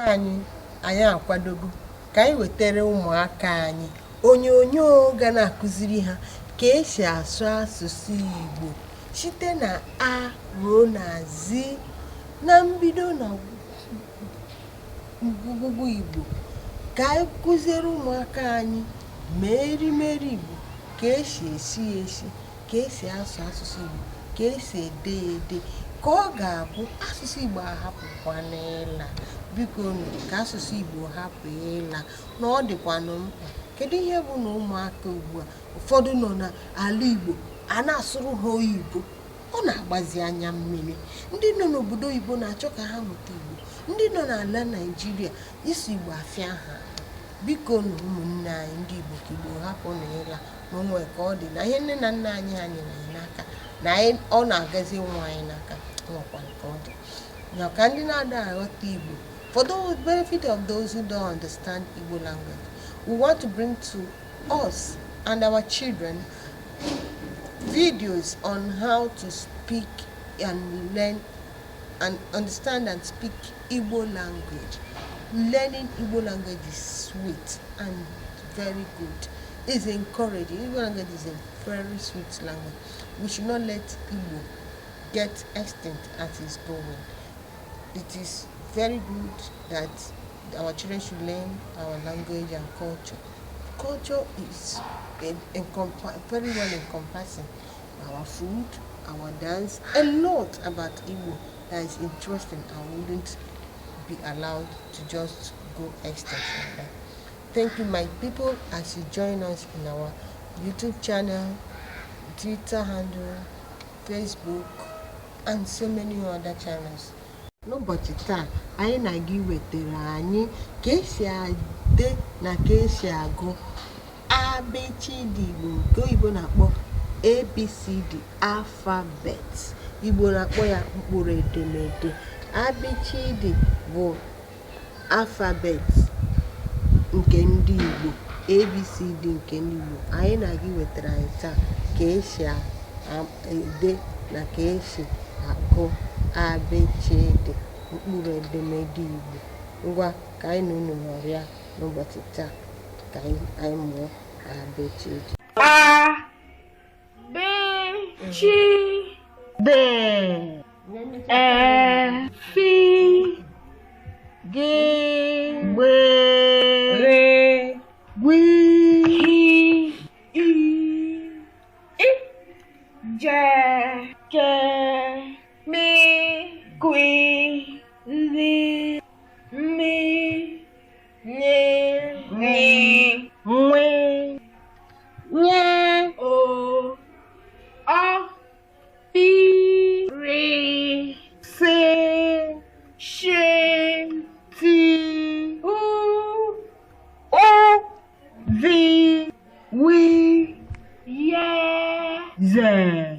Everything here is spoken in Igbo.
Anyị akwadogo ka anyị wetara ụmụaka anyị onyonyo ga na-akụziri ha ka esi asụ asụsụ Igbo site na A ruo na Z, na mbido na ọgwụgwụ Igbo, ka anyị kụziere ụmụaka anyị ma erimeri Igbo, ka esi esi ya esi, ka esi asụ asụsụ Igbo, ka esi ede ya ede, ka ọ ga-abụ asụsụ Igbo ahapụkwana ịla. Biko nụ, ka asụsụ Igbo hapụ ịla, na ọ dịkwanụ mkpa. Kedu ihe bụ na ụmụaka ugbu a, ụfọdụ nọ n'ala Igbo, a na-asụrụ ha oyibo, ọ na-agbazi anya mmiri. Ndị nọ n'obodo oyibo na-achọ ka ha mụta Igbo, ndị nọ n'ala Naijiria, ịsụ Igbo afịa ha. Biko nụ, ụmụnne anyị ndị Igbo, ka Igbo hapụ na ịla, na onwe ka ọ dị na ihe nne na nna anyị ha nyere anyị n'aka na anyị, ọ na-agazi nwa anyị n'aka, nwekwa ka ọ dị na ka ndị na-ada aghọta Igbo. For the benefit of those who don't understand Igbo language, we want to bring to us and our children videos on how to speak and learn and understand and speak Igbo language. Learning Igbo language is sweet and very good. It's encouraging. Igbo language is a very sweet language. We should not let Igbo get extinct as it's going. It is very good that our children should learn our language and culture. Culture is very well encompassing our food, our dance, a lot about Igbo that is interesting and wouldn't be allowed to just go extinct like that. Thank you, my people, as you join us in our YouTube channel, Twitter handle, Facebook, and so many other channels. N'ụbọchị taa, anyị na-aga iwetara anyị ka esi ede na ka esi agụ abịchịdị Igbo, nke oyibo na-akpọ ABCD alphabet. Igbo na-akpọ ya mkpụrụ edemede. Abịchịdị bụ alphabet nke ndị Igbo, ABCD nke ndị Igbo. Anyị na-aga iwetara anyị taa ka esi ede na ka esi agụ abịchịdị, mkpụrụ edemede Igbo. Ngwa, ka anyị na unu nọrịa n'ụbọchị taa ka anyị mụọ abịchịdị. A, B, C, D, E, F, G, Gb, R, Gw, H, I, J, K, M, Q, L, M, N, N, Nw, Nye, O, Ọ, P, R, S, Sh, T, U, U, V, W, Y, Z.